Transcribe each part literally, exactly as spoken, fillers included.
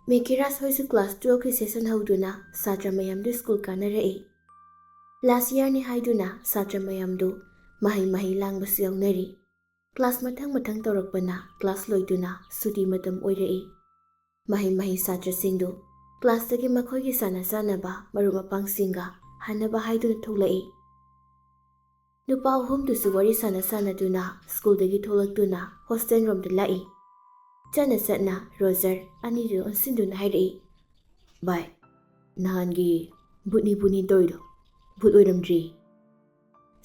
ꯃꯦꯀꯤꯔꯥꯖ ꯍꯣꯏꯁꯨ class twelve ꯀꯤ session ꯍꯧꯗꯨꯅ ꯁꯥꯇ꯭ꯔ ꯃꯌꯥꯝꯗꯨ school ꯀꯥꯅꯔꯛꯏ꯫ Last year ꯅꯤ ꯍꯥꯏꯗꯨꯅ ꯁꯥꯇ꯭ꯔ ꯃꯌꯥꯝꯗꯨ ꯃꯍꯩ ꯃꯍꯩ ꯂꯥꯡꯕꯁꯨ ꯌꯥꯎꯅꯔꯤ꯫ Class ꯃꯊꯪ ꯃꯊꯪ ꯇꯧꯔꯛꯄꯅ class ꯂꯣꯏꯗꯨꯅ ꯁꯨꯇꯤ ꯃꯇꯝ ꯑꯣꯏꯔꯛꯏ꯫ ꯃꯍꯩ ꯃꯍꯩ ꯁꯥꯇ꯭ꯔꯁꯤꯡꯗꯨ class ꯇꯒꯤ ꯃꯈꯣꯏꯒꯤ ꯁꯥꯟꯅ ꯆꯥꯅꯕ ꯃꯔꯨꯞ ꯃꯄꯥꯡꯁꯤꯡꯒ ꯍꯟꯅꯕ ꯍꯥꯏꯗꯨꯅ ꯊꯣꯛꯂꯛꯏ꯫ ꯅꯨꯄꯥ ꯑꯍꯨꯝꯗꯨꯁꯨ ꯋꯥꯔꯤ ꯁꯥꯟꯅ ꯁꯥꯟꯅꯗꯨꯅ school ꯗꯒꯤ ꯊꯣꯛꯂꯛꯇꯨꯅ hostel ꯔꯣꯝꯗ ꯂꯥꯛꯏ꯫ ꯆꯠꯅ ꯆꯠꯅ ꯔꯣꯖꯔ ꯑꯅꯤꯗꯨ ꯑꯣꯟꯁꯤꯟꯗꯨꯅ ꯍꯥꯏꯔꯛꯏ, "ꯚꯥꯏ, ꯅꯍꯥꯟꯒꯤ ꯚꯨꯠꯅꯤ ꯚꯨꯠꯅꯤ ꯇꯧꯔꯤꯗꯣ ꯚꯨꯠ ꯑꯣꯏꯔꯝꯗ꯭ꯔꯤ?"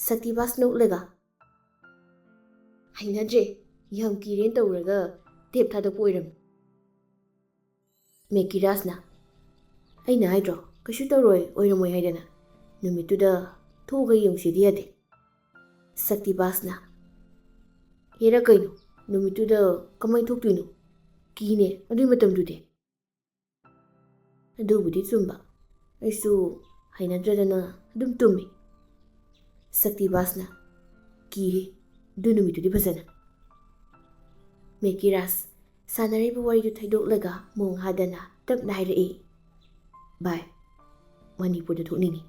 ꯁꯛꯇꯤꯕꯥꯁ ꯅꯣꯛꯂꯒ, "ꯍꯩꯅꯗ꯭ꯔꯦ, ꯌꯥꯝ ꯀꯤꯔꯦꯅ ꯇꯧꯔꯒ tape ꯊꯥꯗꯣꯛꯄ ꯑꯣꯏꯔꯝꯃꯤ꯫" ꯃꯦꯀꯤꯔꯥꯖꯅ, "ꯑꯩꯅ ꯍꯥꯏꯗ꯭ꯔꯣ, ꯀꯩꯁꯨ ꯇꯧꯔꯣꯏ, ꯑꯣꯏꯔꯝꯃꯣꯏ ꯍꯥꯏꯗꯅ꯫ ꯅꯨꯃꯤꯠꯇꯨꯗ ꯊꯣꯛꯑꯒ ꯌꯦꯡꯁꯤꯗꯤ ꯌꯥꯗꯦ꯫" ꯁꯛꯇꯤꯕꯥꯁꯅ, "ꯍꯦꯔꯥ ꯀꯩꯅꯣ, ꯅꯨꯃꯤꯠꯇꯨꯗ ꯀꯃꯥꯏ ꯊꯣꯛꯇꯣꯏꯅꯣ? ꯀꯤꯅꯦ ꯑꯗꯨꯏ ꯃꯇꯝꯗꯨꯗꯤ꯫" "ꯑꯗꯨꯕꯨꯗꯤ ꯆꯨꯝꯕ, ꯑꯩꯁꯨ ꯍꯩꯅꯗ꯭ꯔꯗꯅ ꯑꯗꯨꯝ ꯇꯨꯝꯃꯤ꯫" ꯁꯛꯇꯤꯕꯥꯁꯅ, "ꯀꯤꯍꯦ, ꯑꯗꯨ ꯅꯨꯃꯤꯠꯇꯨꯗꯤ ꯐꯖꯅ꯫" ꯃꯦꯀꯤꯔꯥꯖ ꯁꯥꯟꯅꯔꯤꯕ ꯋꯥꯔꯤꯗꯨ ꯊꯩꯗꯣꯛꯂꯒ ꯃꯣꯡ ꯍꯥꯗꯅ ꯇꯞꯅ ꯍꯥꯏꯔꯛꯏ, "ꯚꯥꯏ, ꯃꯅꯤꯄꯨꯔꯗ ꯊꯣꯛꯅꯤꯡꯉꯤ꯫"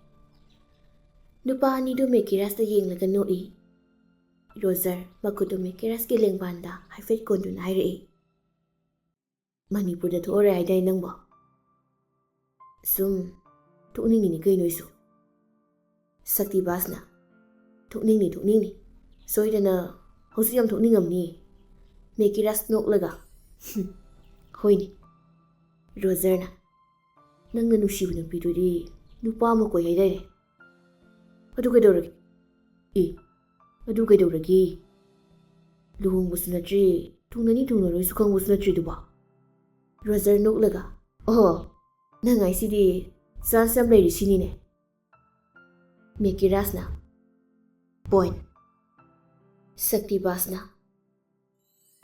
ꯅꯨꯄꯥ ꯑꯅꯤꯗꯨ ꯃꯦꯀꯤꯔꯥꯖꯇ ꯌꯦꯡꯂꯒ ꯅꯣꯛꯏ꯫ ꯔꯣꯖꯔ ꯃꯈꯨꯠꯇꯨ ꯃꯦꯀꯤꯔꯥꯖꯀꯤ ꯂꯦꯡꯕꯥꯟꯗ ꯍꯥꯏꯐꯦꯠ ꯀꯣꯟꯗꯨꯅ ꯍꯥꯏꯔꯛꯏ, "ꯃꯅꯤꯄꯨꯔꯗ ꯊꯣꯛꯑꯔꯣꯏ ꯍꯥꯏꯗꯥꯏ ꯅꯪꯕꯣ?" "ꯁꯨꯝ ꯊꯣꯛꯅꯤꯡꯉꯤꯅꯤ ꯀꯩꯅꯣ ꯑꯩꯁꯨ꯫" ꯁꯛꯇꯤꯕꯥꯁꯅ, "ꯊꯣꯛꯅꯤꯡꯅꯤ, ꯊꯣꯛꯅꯤꯡꯅꯤ꯫ ꯁꯣꯏꯗꯅ ꯍꯧꯖꯤꯛ ꯌꯥꯝ ꯊꯣꯛꯅꯤꯡꯉꯝꯅꯤ꯫" ꯃꯦꯀꯤꯔꯥꯖ ꯅꯣꯛꯂꯒ, "ꯍꯨꯝ, ꯍꯣꯏꯅꯦ꯫" ꯔꯣꯖꯔꯅ, "ꯅꯪꯅ ꯅꯨꯡꯁꯤꯕ ꯅꯨꯄꯤꯗꯨꯗꯤ ꯅꯨꯄꯥ ꯑꯃ ꯀꯣꯏ ꯍꯥꯏꯗꯥꯏꯅꯦ?" "ꯑꯗꯨ ꯀꯩꯗꯧꯔꯒꯦ?" "ꯑꯦ, ꯑꯗꯨ ꯀꯩꯗꯧꯔꯒꯦ? ꯂꯨꯍꯣꯡꯕꯁꯨ ꯅꯠꯇ꯭ꯔꯤ, ꯊꯨꯡꯅꯅꯤ ꯊꯨꯡꯅꯔꯣꯏꯁꯨ ꯈꯪꯕꯁꯨ ꯅꯠꯇ꯭ꯔꯤꯗꯨꯕꯣ?" ꯔꯣꯖꯔ ꯅꯣꯛꯂꯒ, "ꯑꯣꯍꯣ, ꯅꯪ ꯍꯥꯏꯁꯤꯗꯤ chance ꯌꯥꯝ ꯂꯩꯔꯤ ꯁꯤꯅꯤꯅꯦ꯫" ꯃꯦꯀꯤꯔꯥꯖꯅ, "Point꯫" ꯁꯛꯇꯤꯕꯥꯁꯅ,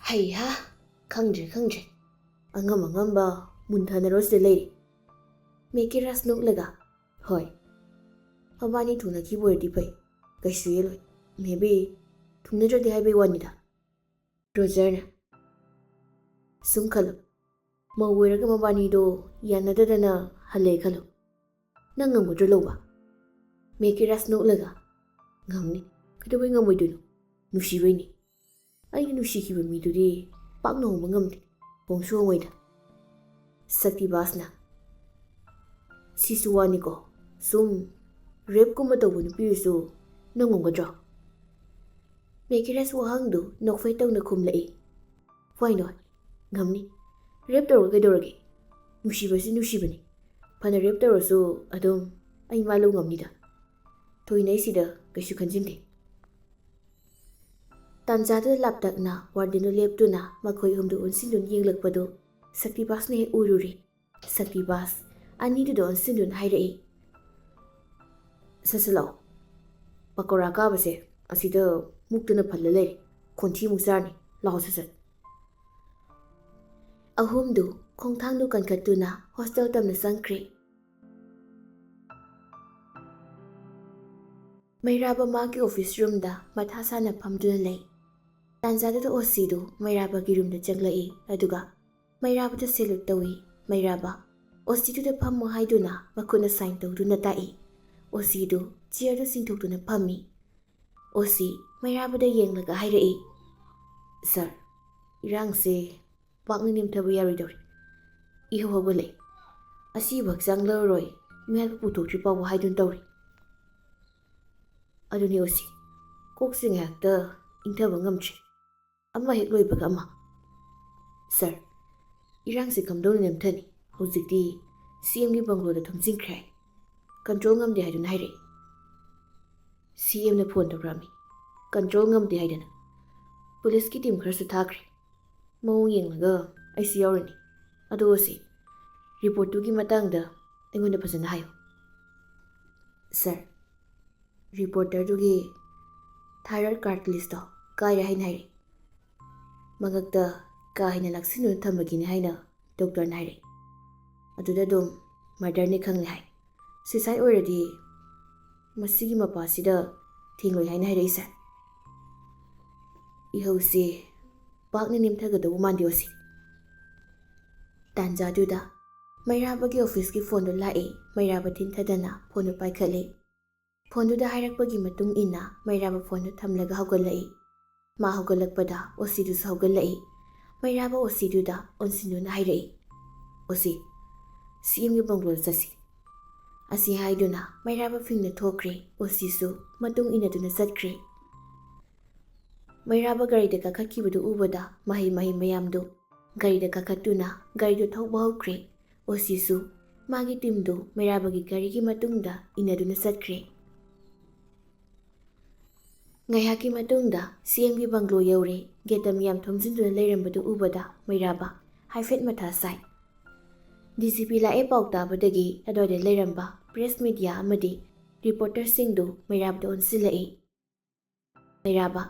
"ꯍꯩꯍꯥ, ꯈꯪꯗ꯭ꯔꯦ, ꯈꯪꯗ꯭ꯔꯦ꯫ ꯑꯉꯝ ꯑꯉꯝꯕ ꯃꯨꯟꯊꯅꯔꯣ ꯁꯤꯗ ꯂꯩꯔꯦ꯫" ꯃꯦꯀꯤꯔꯥꯖ ꯅꯣꯛꯂꯒ, "ꯍꯣꯏ, ꯃꯕꯥꯅꯤ ꯊꯨꯡꯅꯈꯤꯕ ꯑꯣꯏꯔꯗꯤ ꯐꯩ, ꯀꯩꯁꯨ ꯌꯦꯜꯂꯣꯏ꯫ Maybe ꯊꯨꯡꯅꯗ꯭ꯔꯗꯤ ꯍꯥꯏꯕꯩ ꯋꯥꯅꯤꯗ꯫" ꯔꯣꯖꯔꯅ, "ꯁꯨꯝ ꯈꯜꯂꯣ, ꯃꯧ ꯑꯣꯏꯔꯒ ꯃꯕꯥꯅꯤꯗꯣ ꯌꯥꯅꯗꯗꯅ ꯍꯜꯂꯦ ꯈꯜꯂꯣ꯫ ꯅꯪ ꯉꯝꯒꯗ꯭ꯔꯣ ꯂꯧꯕ?" ꯃꯦꯀꯤꯔꯥꯁ ꯅꯣꯛꯂꯒ, "ꯉꯝꯅꯤ꯫ ꯀꯩꯗꯧꯕꯩ ꯉꯝꯃꯣꯏꯗꯣꯏꯅꯣ? ꯅꯨꯡꯁꯤꯕꯩꯅꯤ꯫ ꯑꯩꯅ ꯅꯨꯡꯁꯤꯈꯤꯕ ꯃꯤꯗꯨꯗꯤ ꯄꯥꯛꯅ ꯍꯣꯡꯕ ꯉꯝꯗꯦ꯫ ꯍꯣꯡꯁꯨ ꯍꯣꯡꯉꯣꯏꯗ꯫" ꯁꯛꯇꯤꯕꯥꯁꯅ, "ꯁꯤꯁꯨ ꯋꯥꯅꯤꯀꯣ꯫ ꯁꯨꯝ ꯔꯦꯞꯀꯨꯝꯕ ꯇꯧꯕ ꯅꯨꯄꯤꯗꯨꯁꯨ ꯅꯪ ꯉꯝꯒꯗ꯭ꯔꯣ?" ꯃꯦꯀꯤꯔꯥꯁ ꯋꯥꯍꯪꯗꯨ ꯅꯣꯛꯐꯦꯠ ꯇꯧꯅ ꯈꯨꯝꯂꯛꯏ꯫ "Why not? ꯉꯝꯅꯤ꯫ ꯔꯦꯞ ꯇꯧꯔꯒ ꯀꯩꯗꯧꯔꯒꯦ? ꯅꯨꯡꯁꯤꯕꯁꯤ ꯅꯨꯡꯁꯤꯕꯅꯤ꯫ ꯐꯅ ꯔꯦꯞ ꯇꯧꯔꯁꯨ ꯑꯗꯨꯝ ꯑꯩ ꯃꯥ ꯂꯧ ꯉꯝꯅꯤꯗ꯫ ꯊꯣꯏꯅ ꯑꯩ ꯁꯤꯗ ꯀꯩꯁꯨ ꯈꯟꯖꯤꯟꯗꯦ꯫" ꯇꯥꯟꯖꯥꯗꯨꯗ ꯂꯥꯞꯇꯛꯅ ꯋꯥꯔꯗꯦꯟꯗꯨ ꯂꯦꯞꯇꯨꯅ ꯃꯈꯣꯏ ꯑꯍꯨꯝꯗꯨ ꯑꯣꯟꯁꯤꯟꯗꯨꯅ ꯌꯦꯡꯂꯛꯄꯗꯨ ꯁꯛꯇꯤꯕꯥꯁꯅ ꯍꯦꯛ ꯎꯔꯨꯔꯦ꯫ ꯁꯛꯇꯤꯕꯥꯁ ꯑꯅꯤꯗꯨꯗ ꯑꯣꯟꯁꯤꯟꯗꯨꯅ ꯍꯥꯏꯔꯛꯏ, "ꯁꯠ ꯁꯠ ꯂꯥꯛꯑꯣ꯫ ꯄꯀꯧꯔꯥ ꯀꯥꯕꯁꯦ ꯑꯁꯤꯗ ꯃꯨꯛꯇꯅ ꯐꯜꯂ ꯂꯩꯔꯦ꯫ ꯈꯣꯟꯊꯤ ꯑꯃꯨꯛ ꯆꯥꯔꯅꯤ꯫ ꯂꯥꯛꯑꯣ ꯁꯠ ꯁꯠ꯫" ꯑꯍꯨꯝꯗꯨ ꯈꯣꯡꯊꯥꯡꯗꯨ ꯀꯟꯈꯠꯇꯨꯅ ꯍꯣꯁꯇꯦꯜ ꯇꯝꯅ ꯆꯪꯈ꯭ꯔꯦ꯫ ꯃꯩꯔꯥꯕ ꯃꯥꯒꯤ ꯑꯣꯐꯤꯁ ꯔꯨꯝꯗ ꯃꯊꯥ ꯁꯥꯅ ꯐꯝꯗꯨꯅ ꯂꯩ꯫ ꯇꯥꯟꯖꯥꯗꯨꯗ ꯑꯣꯁꯤꯗꯨ ꯃꯩꯔꯥꯕꯒꯤ ꯔꯨꯝꯗ ꯆꯪꯂꯛꯏ, ꯑꯗꯨꯒ ꯃꯩꯔꯥꯕꯗ ꯁꯦꯂꯨꯠ ꯇꯧꯏ꯫ ꯃꯩꯔꯥꯕ ꯑꯣꯁꯤꯗꯨꯗ ꯐꯝꯃꯨ ꯍꯥꯏꯗꯨꯅ ꯃꯈꯨꯠꯅ ꯁꯥꯏꯟ ꯇꯧꯗꯨꯅ ꯇꯥꯛꯏ꯫ ꯑꯣꯁꯤꯗꯨ ꯆꯤꯌꯔꯗ ꯆꯤꯡꯊꯣꯛꯇꯨꯅ ꯐꯝꯃꯤ꯫ ꯑꯣꯁꯤ ꯃꯩꯔꯥꯕꯗ ꯌꯦꯡꯂꯒ ꯍꯥꯏꯔꯛꯏ, "ꯁꯥꯔ, ꯏꯔꯥꯡꯁꯦ ꯄꯥꯛꯅ ꯅꯦꯝꯊꯕ ꯌꯥꯔꯣꯏꯗꯧꯔꯤ꯫ ꯏꯍꯧ ꯍꯧꯒꯠꯂꯛꯏ꯫ ꯑꯁꯤꯕ ꯍꯛꯆꯥꯡ ꯂꯧꯔꯔꯣꯏ, ꯃꯤꯍꯥꯠꯄ ꯄꯨꯊꯣꯛꯇ꯭ꯔꯤ ꯐꯥꯎꯕ ꯍꯥꯏꯗꯨꯅ ꯇꯧꯔꯤ꯫" ꯑꯗꯨꯅꯤ ꯑꯣꯁꯤ, ꯀꯣꯛꯁꯦ ꯉꯥꯏꯍꯥꯛꯇ ꯏꯪꯊꯕ ꯉꯝꯗ꯭ꯔꯦ꯫ ꯑꯃ ꯍꯦꯛ ꯂꯣꯏꯕꯒ ꯑꯃ꯫ "ꯁꯥꯔ, ꯏꯔꯥꯡꯁꯦ ꯀꯝꯗꯧꯅ ꯅꯦꯝꯊꯅꯤ? ꯍꯧꯖꯤꯛꯇꯤ ꯁꯤ ꯑꯦꯝꯒꯤ ꯕꯪꯒ꯭ꯂꯣꯗ ꯊꯣꯝꯖꯤꯟꯈ꯭ꯔꯦ ꯍꯥꯏ꯫ ꯀꯟꯇ꯭ꯔꯣꯜ ꯉꯝꯗꯦ ꯍꯥꯏꯗꯨꯅ ꯍꯥꯏꯔꯛꯏ꯫ ꯁꯤ ꯑꯦꯝꯅ ꯐꯣꯟ ꯇꯧꯔꯛꯑꯝꯃꯤ꯫ ꯀꯟꯇ꯭ꯔꯣꯜ ꯉꯝꯗꯦ ꯍꯥꯏꯗꯅ꯫ ꯄꯨꯂꯤꯁꯀꯤ ꯇꯤꯝ ꯈꯔꯁꯨ ꯊꯥꯈ꯭ꯔꯦ꯫ ꯃꯑꯣꯡ ꯌꯦꯡꯂꯒ ꯑꯩꯁꯨ ꯌꯥꯎꯔꯅꯤ꯫ ꯑꯗꯣ ꯑꯣꯁꯤ, ꯔꯤꯄꯣꯔꯠꯇꯨꯒꯤ ꯃꯇꯥꯡꯗ ꯑꯩꯉꯣꯟꯗ ꯐꯖꯅ ꯍꯥꯏꯌꯨ꯫" "ꯁꯥꯔ, ꯔꯤꯄꯣꯔꯇꯔꯗꯨꯒꯤ ꯊꯥꯏꯔꯣꯏꯗ ꯀꯥꯔꯇꯤꯂꯦꯖꯇꯣ ꯀꯥꯏꯔꯦ ꯍꯥꯏꯅ ꯍꯥꯏꯔꯛꯏ꯫ ꯃꯉꯛꯇ ꯀꯥ ꯍꯦꯟꯅ ꯂꯥꯛꯁꯤꯟꯗꯨꯅ ꯊꯝꯕꯒꯤꯅꯤ ꯍꯥꯏꯅ ꯗꯣꯛꯇꯔꯅ ꯍꯥꯏꯔꯛꯏ꯫ ꯑꯗꯨꯗ ꯑꯗꯨꯝ ꯃꯔꯗꯔꯅꯤ ꯈꯪꯂꯦ ꯍꯥꯏ꯫ ꯁꯨꯏꯁꯥꯏꯗ ꯑꯣꯏꯔꯗꯤ ꯃꯁꯤꯒꯤ ꯃꯄꯥꯁꯤꯗ ꯊꯦꯡꯂꯣꯏ ꯍꯥꯏꯅ ꯍꯥꯏꯔꯛꯏ, ꯁꯥꯔ꯫ ꯏꯍꯧꯁꯦ ꯄꯥꯛꯅ ꯅꯦꯝꯊꯒꯗꯧꯕ ꯃꯥꯟꯗꯦ, ꯑꯣꯁꯤ꯫" ꯇꯥꯟꯖꯥꯗꯨꯗ ꯃꯩꯔꯥꯕꯒꯤ ꯑꯣꯐꯤꯁꯀꯤ ꯐꯣꯟꯗꯨ ꯂꯥꯛꯏ꯫ ꯃꯩꯔꯥꯕ ꯊꯤꯟꯊꯗꯅ ꯐꯣꯟꯗꯨ ꯄꯥꯏꯈꯠꯂꯤ꯫ ꯐꯣꯟꯗꯨꯗ ꯍꯥꯏꯔꯛꯄꯒꯤ ꯃꯇꯨꯡ ꯏꯟꯅ ꯃꯩꯔꯥꯕ ꯐꯣꯟꯗꯨ ꯊꯝꯂꯒ ꯍꯧꯒꯠꯂꯛꯏ꯫ ꯃꯥ ꯍꯧꯒꯠꯂꯛꯄꯗ ꯑꯣꯁꯤꯗꯨꯁꯨ ꯍꯧꯒꯠꯂꯛꯏ꯫ ꯃꯩꯔꯥꯕ ꯑꯣꯁꯤꯗꯨꯗ ꯑꯣꯟꯁꯤꯟꯗꯨꯅ ꯍꯥꯏꯔꯛꯏ, "ꯑꯣꯁꯤ, ꯁꯤ ꯑꯦꯝꯒꯤ ꯕꯪꯒ꯭ꯂꯣꯗ ꯆꯠꯁꯤ꯫" ꯑꯁꯤ ꯍꯥꯏꯗꯨꯅ ꯃꯩꯔꯥꯕ ꯐꯤꯡꯅ ꯊꯣꯛꯈ꯭ꯔꯦ꯫ ꯑꯣꯁꯤꯁꯨ ꯃꯇꯨꯡ ꯏꯟꯅꯗꯨꯅ ꯆꯠꯈ꯭ꯔꯦ꯫ ꯃꯩꯔꯥꯕ ꯒꯥꯔꯤꯗ ꯀꯥꯈꯠꯈꯤꯕꯗꯨ ꯎꯕꯗ ꯃꯍꯩ ꯃꯍꯩ ꯃꯌꯥꯝꯗꯨ ꯒꯥꯔꯤꯗ ꯀꯥꯈꯠꯇꯨꯅ ꯒꯥꯔꯤꯗꯨ ꯊꯧꯕ ꯍꯧꯈ꯭ꯔꯦ꯫ ꯑꯣꯁꯤꯁꯨ ꯃꯥꯒꯤ ꯇꯤꯝꯗꯨ ꯃꯩꯔꯥꯕꯒꯤ ꯒꯥꯔꯤꯒꯤ ꯃꯇꯨꯡꯗ ꯏꯟꯅꯗꯨꯅ ꯆꯠꯈ꯭ꯔꯦ꯫ ꯉꯥꯏꯍꯥꯛꯀꯤ ꯃꯇꯨꯡꯗ ꯁꯤ ꯑꯦꯝꯒꯤ ꯕꯪꯒ꯭ꯂꯣ ꯌꯧꯔꯦ꯫ ꯒꯦꯠꯇ ꯃꯤꯌꯥꯝ ꯊꯣꯝꯖꯤꯟꯗꯨꯅ ꯂꯩꯔꯝꯕꯗꯨ ꯎꯕꯗ ꯃꯩꯔꯥꯕ ꯍꯥꯏꯐꯦꯠ ꯃꯊꯥ ꯁꯥꯏ꯫ ꯗꯤ ꯖꯤ ꯄꯤ ꯂꯥꯛꯑꯦ ꯄꯥꯎ ꯇꯥꯕꯗꯒꯤ ꯑꯗꯨꯋꯥꯏꯗ ꯂꯩꯔꯝꯕ ꯄ꯭ꯔꯦꯁ ꯃꯤꯗꯤꯌꯥ ꯑꯃꯗꯤ ꯔꯤꯄꯣꯔꯇꯔꯁꯤꯡꯗꯨ ꯃꯩꯔꯥꯕꯗ ꯑꯣꯟꯁꯤꯜꯂꯛꯏ꯫ ꯃꯩꯔꯥꯕ,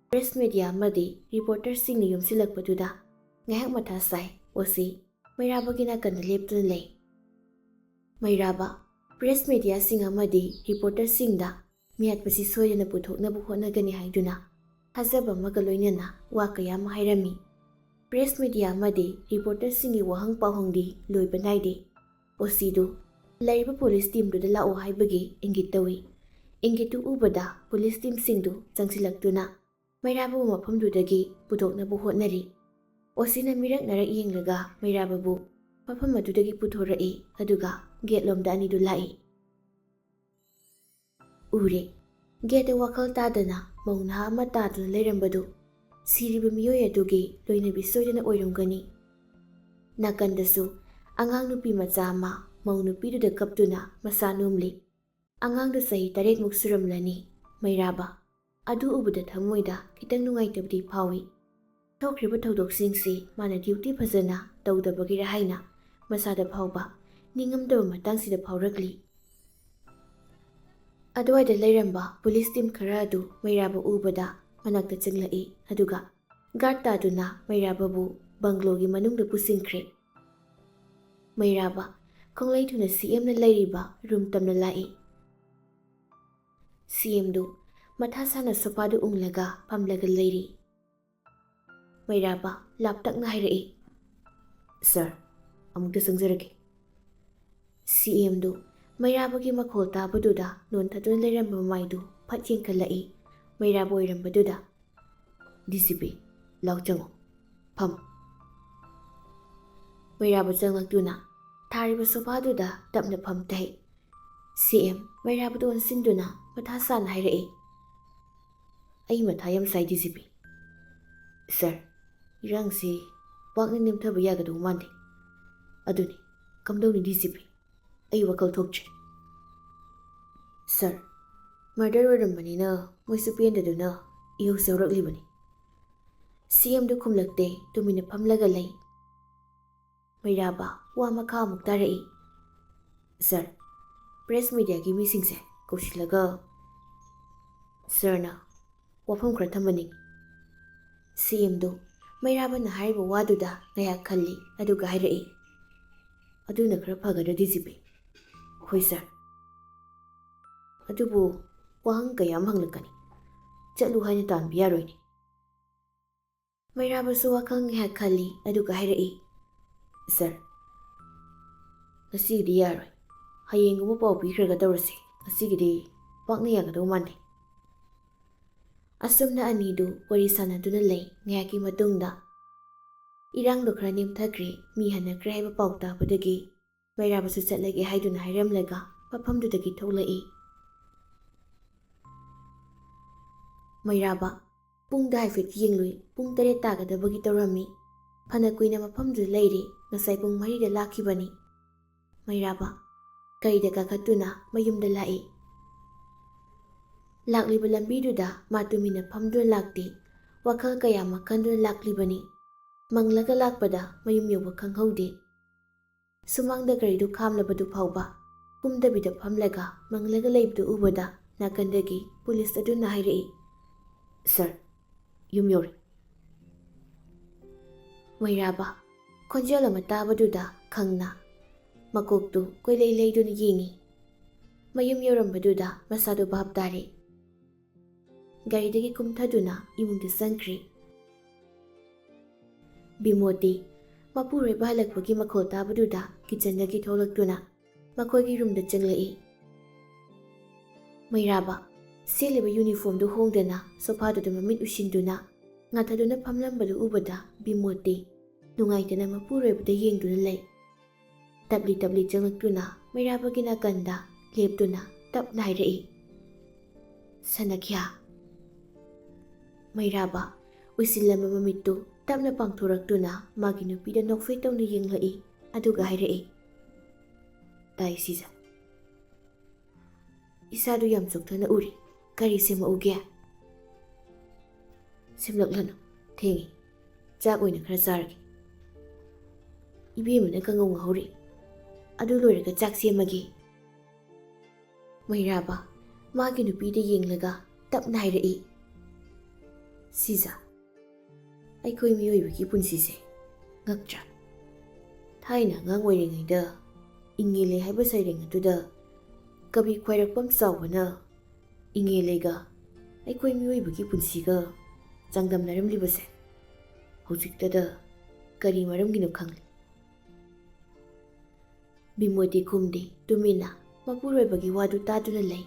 ꯄ꯭ꯔꯦꯁ ꯃꯤꯗꯤꯌꯥ ꯑꯃꯗꯤ ꯔꯤꯄꯣꯔꯇꯔꯁꯤꯡꯅ ꯌꯣꯝꯁꯤꯜꯂꯛꯄꯗꯨꯗ ꯉꯥꯏꯍꯥꯛ ꯃꯊꯥ ꯁꯥꯏ꯫ ꯑꯣꯁꯤ ꯃꯩꯔꯥꯕꯒꯤ ꯅꯥꯀꯟꯗ ꯂꯦꯞꯇꯨꯅ ꯂꯩ꯫ ꯃꯩꯔꯥꯕ, ꯄ꯭ꯔꯦꯁ ꯃꯤꯗꯤꯌꯥꯁꯤꯡ ꯑꯃꯗꯤ ꯔꯤꯄꯣꯔꯇꯔꯁꯤꯡꯗ ꯃꯤꯍꯥꯠꯄꯁꯤ ꯁꯣꯏꯗꯅ ꯄꯨꯊꯣꯛꯅꯕ ꯍꯣꯠꯅꯒꯅꯤ ꯍꯥꯏꯗꯨꯅ ꯊꯥꯖꯕ ꯑꯃꯒ ꯂꯣꯏꯅꯅ ꯋꯥ ꯀꯌꯥ ꯑꯃ ꯍꯥꯏꯔꯝꯃꯤ꯫ ꯄ꯭ꯔꯦꯁ ꯃꯤꯗꯤꯌꯥ ꯑꯃꯗꯤ ꯔꯤꯄꯣꯔꯇꯔꯁꯤꯡꯒꯤ ꯋꯥꯍꯪ ꯄꯥꯎꯍꯪꯗꯤ ꯂꯣꯏꯕ ꯅꯥꯏꯗꯦ꯫ ꯑꯣꯁꯤꯗꯨ ꯂꯩꯔꯤꯕ ꯄꯨꯂꯤꯁ ꯇꯤꯝꯗꯨꯗ ꯂꯥꯛꯑꯣ ꯍꯥꯏꯕꯒꯤ ꯏꯪꯒꯤꯠ ꯇꯧꯏ꯫ ꯏꯪꯒꯤꯠꯇꯨ ꯎꯕꯗ ꯄꯨꯂꯤꯁ ꯇꯤꯝꯁꯤꯡꯗꯨ ꯆꯪꯁꯤꯜꯂꯛꯇꯨꯅ ꯃꯩꯔꯥꯕꯕꯨ ꯃꯐꯝꯗꯨꯗꯒꯤ ꯄꯨꯊꯣꯛꯅꯕ ꯍꯣꯠꯅꯔꯤ꯫ ꯑꯣꯁꯤꯅ ꯃꯤꯔꯛ ꯅꯥꯔꯛ ꯌꯦꯡꯂꯒ ꯃꯩꯔꯥꯕꯕꯨ ꯃꯐꯝ ꯑꯗꯨꯗꯒꯤ ꯄꯨꯊꯣꯔꯛꯏ, ꯑꯗꯨꯒ ꯒꯦꯠꯂꯣꯝꯗ ꯑꯅꯤꯗꯨ ꯂꯥꯛꯏ꯫ ꯎꯔꯦ꯫ ꯒꯦꯠꯇ ꯋꯥꯈꯜ ꯇꯥꯗꯅ ꯃꯧ ꯅꯍꯥ ꯑꯃ ꯇꯥꯗꯨꯅ ꯂꯩꯔꯝꯕꯗꯨ ꯁꯤꯔꯤꯕ ꯃꯤꯑꯣꯏ ꯑꯗꯨꯒꯤ ꯂꯣꯏꯅꯕꯤ ꯁꯣꯏꯗꯅ ꯑꯣꯏꯔꯝꯒꯅꯤ꯫ ꯅꯥꯀꯟꯗꯁꯨ ꯑꯉꯥꯡ ꯅꯨꯄꯤ ꯃꯆꯥ ꯑꯃ ꯃꯧ ꯅꯨꯄꯤꯗꯨꯗ ꯀꯞꯇꯨꯅ ꯃꯁꯥ ꯅꯣꯝꯂꯤ꯫ ꯑꯉꯥꯡꯗꯨ ꯆꯍꯤ ꯇꯔꯦꯠꯃꯨꯛ ꯁꯨꯔꯝꯂꯅꯤ꯫ ꯃꯩꯔꯥꯕ ꯑꯗꯨ ꯎꯕꯗ ꯊꯃꯣꯏꯗ ꯈꯤꯇꯪ ꯅꯨꯡꯉꯥꯏꯇꯕꯗꯤ ꯐꯥꯎꯏ꯫ ꯊꯣꯛꯈ꯭ꯔꯤꯕ ꯊꯧꯗꯣꯛꯁꯤꯡꯁꯤ ꯃꯥꯅ ꯗ꯭ꯌꯨꯇꯤ ꯐꯖꯅ ꯇꯧꯗꯕꯒꯤꯔ ꯍꯥꯏꯅ ꯃꯁꯥꯗ ꯐꯥꯎꯕ ꯅꯤꯡꯉꯝꯗꯕ ꯃꯇꯥꯡꯁꯤꯗ ꯐꯥꯎꯔꯛꯂꯤ꯫ ꯑꯗꯨꯋꯥꯏꯗ ꯂꯩꯔꯝꯕ ꯄꯨꯂꯤꯁ ꯇꯤꯝ ꯈꯔ ꯑꯗꯨ ꯃꯩꯔꯥꯕ ꯎꯕꯗ ꯃꯅꯥꯛꯇ ꯆꯪꯂꯛꯏ, ꯑꯗꯨꯒ ꯒꯥꯔꯗ ꯇꯥꯗꯨꯅ ꯃꯩꯔꯥꯕꯕꯨ ꯕꯪꯒ꯭ꯂꯣꯒꯤ ꯃꯅꯨꯡꯗ ꯄꯨꯁꯤꯟꯈ꯭ꯔꯦ꯫ ꯃꯩꯔꯥꯕ ꯈꯣꯡꯂꯩ ꯊꯨꯅ ꯁꯤ ꯑꯦꯝꯅ ꯂꯩꯔꯤꯕ ꯔꯨꯝ ꯇꯝꯅ ꯂꯥꯛꯏ꯫ ꯁꯤ ꯑꯦꯝꯗꯨ ꯃꯊꯥ ꯁꯥꯅ ꯁꯣꯐꯥꯗꯨ ꯎꯪꯂꯒ ꯐꯝꯂꯒ ꯂꯩꯔꯤ꯫ ꯃꯩꯔꯥꯕ ꯂꯥꯞꯇꯛꯅ ꯍꯥꯏꯔꯛꯏ, "ꯁꯥꯔ, ꯑꯃꯨꯛꯇ ꯆꯪꯖꯔꯒꯦ꯫ ꯁꯤ ꯑꯦꯝꯗꯨ ꯃꯩꯔꯥꯕꯒꯤ ꯃꯈꯣꯜ ꯇꯥꯕꯗꯨꯗ ꯅꯣꯟꯊꯗꯨꯅ ꯂꯩꯔꯝꯕ ꯃꯃꯥꯏꯗꯨ ꯐꯠ ꯌꯦꯡꯈꯠꯂꯛꯏ꯫ ꯃꯩꯔꯥꯕ ꯑꯣꯏꯔꯝꯕꯗꯨꯗ, "ꯗꯤ ꯁꯤ ꯄꯤ, ꯂꯥꯎ ꯆꯪꯉꯣ꯫ ꯐꯝ꯫" ꯃꯩꯔꯥꯕ ꯆꯪꯂꯛꯇꯨꯅ ꯊꯥꯔꯤꯕ ꯁꯣꯐꯥꯗꯨꯗ ꯇꯞꯅ ꯐꯝꯊꯩ꯫ ꯁꯤ ꯑꯦꯝ ꯃꯩꯔꯥꯕꯗ ꯑꯣꯟꯁꯤꯟꯗꯨꯅ ꯃꯊꯥ ꯁꯥꯅ ꯍꯥꯏꯔꯛꯏ, "ꯑꯩ ꯃꯊꯥ ꯌꯥꯝ ꯁꯥꯏ, ꯗꯤ ꯁꯤ ꯄꯤ꯫ ꯁꯥꯔ, ꯏꯔꯥꯡꯁꯤ ꯄꯥꯛꯅ ꯅꯦꯝꯊꯕ ꯌꯥꯒꯗꯧ ꯃꯥꯟꯗꯦ꯫ ꯑꯗꯨꯅꯤ, ꯀꯝꯗꯧꯅꯤ, ꯗꯤ ꯁꯤ ꯄꯤ? ꯑꯩ ꯋꯥꯈꯜ ꯊꯣꯛꯇ꯭ꯔꯦ꯫ ꯁꯥꯔ, ꯃꯔꯗꯔ ꯑꯣꯏꯔꯝꯕꯅꯤꯅ ꯃꯣꯏꯁꯨ ꯄꯦꯟꯗꯗꯨꯅ ꯏꯍꯧꯁꯦ ꯍꯧꯔꯛꯂꯤꯕꯅꯤ꯫" ꯁꯤ ꯑꯦꯝꯗꯨ ꯈꯨꯝꯂꯛꯇꯦ, ꯇꯨꯃꯤꯟꯅ ꯐꯝꯂꯒ ꯂꯩ꯫ ꯃꯩꯔꯥꯕ ꯋꯥ ꯃꯈꯥ ꯑꯃꯨꯛ ꯇꯥꯔꯛꯏ, "ꯁꯥꯔ, ꯄ꯭ꯔꯦꯁ ꯃꯤꯗꯤꯌꯥꯒꯤ ꯃꯤꯁꯤꯡꯁꯦ ꯀꯧꯁꯤꯜꯂꯒ ꯁꯥꯔꯅ ꯋꯥꯐꯝ ꯈꯔ ꯊꯝꯍꯟꯅꯤꯡꯏ꯫" ꯁꯤ ꯑꯦꯝꯗꯨ ꯃꯩꯔꯥꯕꯅ ꯍꯥꯏꯔꯤꯕ ꯋꯥꯗꯨꯗ ꯉꯥꯏꯍꯥꯛ ꯈꯜꯂꯤ, ꯑꯗꯨꯒ ꯍꯥꯏꯔꯛꯏ, "ꯑꯗꯨꯅ ꯈꯔ ꯐꯒꯗ꯭ꯔꯥ, ꯗꯤ ꯁꯤ ꯄꯤ?" "ꯍꯣꯏ, ꯁꯥꯔ꯫ ꯑꯗꯨꯕꯨ ꯋꯥꯍꯪ ꯀꯌꯥ ꯑꯃ ꯍꯪꯂꯛꯀꯅꯤ꯫ ꯆꯠꯂꯨ ꯍꯥꯏꯅ ꯇꯥꯟꯕ ꯌꯥꯔꯣꯏꯅꯦ꯫" ꯃꯩꯔꯥꯕꯁꯨ ꯋꯥꯈꯜ ꯉꯥꯏꯍꯥꯛ ꯈꯜꯂꯤ, ꯑꯗꯨꯒ ꯍꯥꯏꯔꯛꯏ, "ꯁꯥꯔ, ꯉꯁꯤꯒꯤꯗꯤ ꯌꯥꯔꯣꯏ꯫ ꯍꯌꯦꯡꯒꯨꯝꯕ ꯄꯥꯎ ꯄꯤꯈ꯭ꯔꯒ ꯇꯧꯔꯁꯤ꯫ ꯉꯁꯤꯒꯤꯗꯤ ꯄꯥꯛꯅ ꯌꯥꯒꯗꯧ ꯃꯥꯟꯗꯦ꯫" ꯑꯁꯨꯝꯅ ꯑꯅꯤꯗꯨ ꯋꯥꯔꯤ ꯁꯥꯟꯅꯗꯨꯅ ꯂꯩ꯫ ꯉꯥꯏꯍꯥꯛꯀꯤ ꯃꯇꯨꯡꯗ ꯏꯔꯥꯡꯗꯣ ꯈꯔ ꯅꯦꯝꯊꯈ꯭ꯔꯦ, ꯃꯤ ꯍꯟꯅꯈ꯭ꯔꯦ ꯍꯥꯏꯕ ꯄꯥꯎ ꯇꯥꯕꯗꯒꯤ ꯃꯩꯔꯥꯕꯁꯨ ꯆꯠꯂꯒꯦ ꯍꯥꯏꯗꯨꯅ ꯍꯥꯏꯔꯝꯂꯒ ꯃꯐꯝꯗꯨꯗꯒꯤ ꯊꯣꯛꯂꯛꯏ꯫ ꯃꯩꯔꯥꯕ ꯄꯨꯡꯗ ꯍꯥꯏꯐꯦꯠ ꯌꯦꯡꯂꯨꯏ꯫ ꯄꯨꯡ ꯇꯔꯦꯠ ꯇꯥꯒꯗꯕꯒꯤ ꯇꯧꯔꯝꯃꯤ꯫ ꯐꯅ ꯀꯨꯏꯅ ꯃꯐꯝꯗꯨꯗ ꯂꯩꯔꯦ꯫ ꯉꯁꯥꯏ ꯄꯨꯡ ꯃꯔꯤꯗ ꯂꯥꯛꯈꯤꯕꯅꯤ꯫ ꯃꯩꯔꯥꯕ ꯒꯥꯔꯤꯗ ꯀꯥꯈꯠꯇꯨꯅ ꯃꯌꯨꯝꯗ ꯂꯥꯛꯏ꯫ ꯂꯥꯛꯂꯤꯕ ꯂꯝꯕꯤꯗꯨꯗ ꯃꯥ ꯇꯨꯃꯤꯟꯅ ꯐꯝꯗꯨꯅ ꯂꯥꯛꯇꯦ꯫ ꯋꯥꯈꯜ ꯀꯌꯥ ꯑꯃ ꯈꯟꯗꯨꯅ ꯂꯥꯛꯂꯤꯕꯅꯤ꯫ ꯃꯪꯂꯒ ꯂꯥꯛꯄꯗ ꯃꯌꯨꯝ ꯌꯧꯕ ꯈꯪꯍꯧꯗꯦ꯫ ꯁꯨꯃꯥꯡꯗ ꯒꯥꯔꯤꯗꯨ ꯈꯥꯝꯂꯕꯗꯨ ꯐꯥꯎꯕ ꯀꯨꯝꯗꯕꯤꯗ ꯐꯝꯂꯒ ꯃꯪꯂꯒ ꯂꯩꯕꯗꯨ ꯎꯕꯗ ꯅꯥꯀꯟꯗꯒꯤ ꯄꯨꯂꯤꯁ ꯑꯗꯨꯅ ꯍꯥꯏꯔꯛꯏ, "ꯁꯥꯔ, ꯌꯨꯝ ꯌꯧꯔꯦ꯫" ꯃꯩꯔꯥꯕ ꯈꯣꯟꯖꯦꯜ ꯑꯃ ꯇꯥꯕꯗꯨꯗ ꯈꯪꯅ ꯃꯀꯣꯛꯇꯨ ꯀꯣꯏꯂꯩ ꯂꯩꯗꯨꯅ ꯌꯦꯡꯏ꯫ ꯃꯌꯨꯝ ꯌꯧꯔꯝꯕꯗꯨꯗ ꯃꯁꯥꯗꯨ ꯚꯥꯞ ꯇꯥꯔꯦ꯫ ꯒꯥꯔꯤꯗꯒꯤ ꯀꯨꯝꯊꯗꯨꯅ ꯏꯃꯨꯡꯗ ꯆꯪꯈ꯭ꯔꯦ꯫ ꯕꯤꯃꯣꯗꯤ ꯃꯄꯨꯔꯣꯏꯕ ꯍꯜꯂꯛꯄꯒꯤ ꯃꯈꯣꯜ ꯇꯥꯕꯗꯨꯗ ꯀꯤꯆꯟꯗꯒꯤ ꯊꯣꯛꯂꯛꯇꯨꯅ ꯃꯈꯣꯏꯒꯤ ꯔꯨꯝꯗ ꯆꯪꯂꯛꯏ꯫ ꯃꯩꯔꯥꯕ, ꯁꯦꯠꯂꯤꯕ ꯌꯨꯅꯤꯐꯣꯔꯝꯗꯨ ꯍꯣꯡꯗꯅ ꯁꯣꯐꯥꯗꯨꯗ ꯃꯃꯤꯠ ꯎꯏꯁꯤꯟꯗꯨꯅ ꯉꯥꯊꯗꯨꯅ ꯐꯝꯂꯝꯕꯗꯨ ꯎꯕꯗ ꯕꯤꯃꯣꯠꯇꯤ ꯅꯨꯡꯉꯥꯏꯇꯅ ꯃꯄꯨꯔꯣꯏꯕꯗ ꯌꯦꯡꯗꯨꯅ ꯂꯩ꯫ ꯇꯞꯂꯤ ꯇꯞꯂꯤ ꯆꯪꯂꯛꯇꯨꯅ ꯃꯩꯔꯥꯕꯒꯤ ꯅꯥꯀꯟꯗ ꯂꯦꯞꯇꯨꯅ ꯇꯞꯅ ꯍꯥꯏꯔꯛꯏ, "ꯁꯅꯈ꯭ꯌꯥ!" ꯃꯩꯔꯥꯕ ꯎꯏꯁꯤꯜꯂꯝꯕ ꯃꯃꯤꯠꯇꯨ ꯇꯞꯅ ꯄꯥꯡꯊꯣꯔꯛꯇꯨꯅ ꯃꯥꯒꯤ ꯅꯨꯄꯤꯗ ꯅꯣꯛꯐꯦꯠ ꯇꯧꯅ ꯌꯦꯡꯂꯛꯏ, ꯑꯗꯨꯒ ꯍꯥꯏꯔꯛꯏ, "ꯇꯥꯏ ꯁꯤꯖ꯫ ꯏꯁꯥꯗꯨ ꯌꯥꯝ ꯆꯣꯛꯊꯅ ꯎꯔꯤ꯫ ꯀꯔꯤ ꯁꯦꯝꯃꯛꯎꯒꯦ?" "ꯁꯦꯝꯂꯛꯂꯅꯨ, ꯊꯦꯡꯉꯤ꯫ ꯆꯥꯛ ꯑꯣꯏꯅ ꯈꯔ ꯆꯥꯔꯒꯦ꯫ ꯏꯕꯦꯝꯃꯅ ꯀꯥꯡꯉꯧ ꯉꯧꯍꯧꯔꯤ꯫ ꯑꯗꯨ ꯂꯣꯏꯔꯒ ꯆꯥꯛ ꯁꯦꯝꯃꯒꯦ꯫" ꯃꯩꯔꯥꯕ ꯃꯥꯒꯤ ꯅꯨꯄꯤꯗ ꯌꯦꯡꯂꯒ ꯇꯞꯅ ꯍꯥꯏꯔꯛꯏ, "ꯁꯤꯖ, ꯑꯩꯈꯣꯏ ꯃꯤꯑꯣꯏꯕꯒꯤ ꯄꯨꯟꯁꯤꯁꯦ ꯉꯛꯇ꯭ꯔꯥ? ꯊꯥꯏꯅ ꯑꯉꯥꯡ ꯑꯣꯏꯔꯤꯉꯩꯗ ꯏꯉꯦꯂꯩ ꯍꯥꯏꯕ ꯁꯩꯔꯦꯡ ꯑꯗꯨꯗ ꯀꯕꯤ ꯈ꯭ꯋꯥꯏꯔꯥꯛꯄꯝ ꯆꯥꯎꯕꯅ ꯏꯉꯦꯂꯩꯒ ꯑꯩꯈꯣꯏ ꯃꯤꯑꯣꯏꯕꯒꯤ ꯄꯨꯟꯁꯤꯒ ꯆꯥꯡꯗꯝꯅꯔꯝꯂꯤꯕꯁꯦ ꯍꯧꯖꯤꯛꯇꯗ ꯀꯔꯤ ꯃꯔꯝꯒꯤꯅꯣ ꯈꯪꯂꯦ꯫" ꯕꯤꯃꯣꯇꯤ ꯈꯨꯝꯗꯦ, ꯇꯨꯃꯤꯟꯅ ꯃꯄꯨꯔꯣꯏꯕꯒꯤ ꯋꯥꯗꯨ ꯇꯥꯗꯨꯅ ꯂꯩ꯫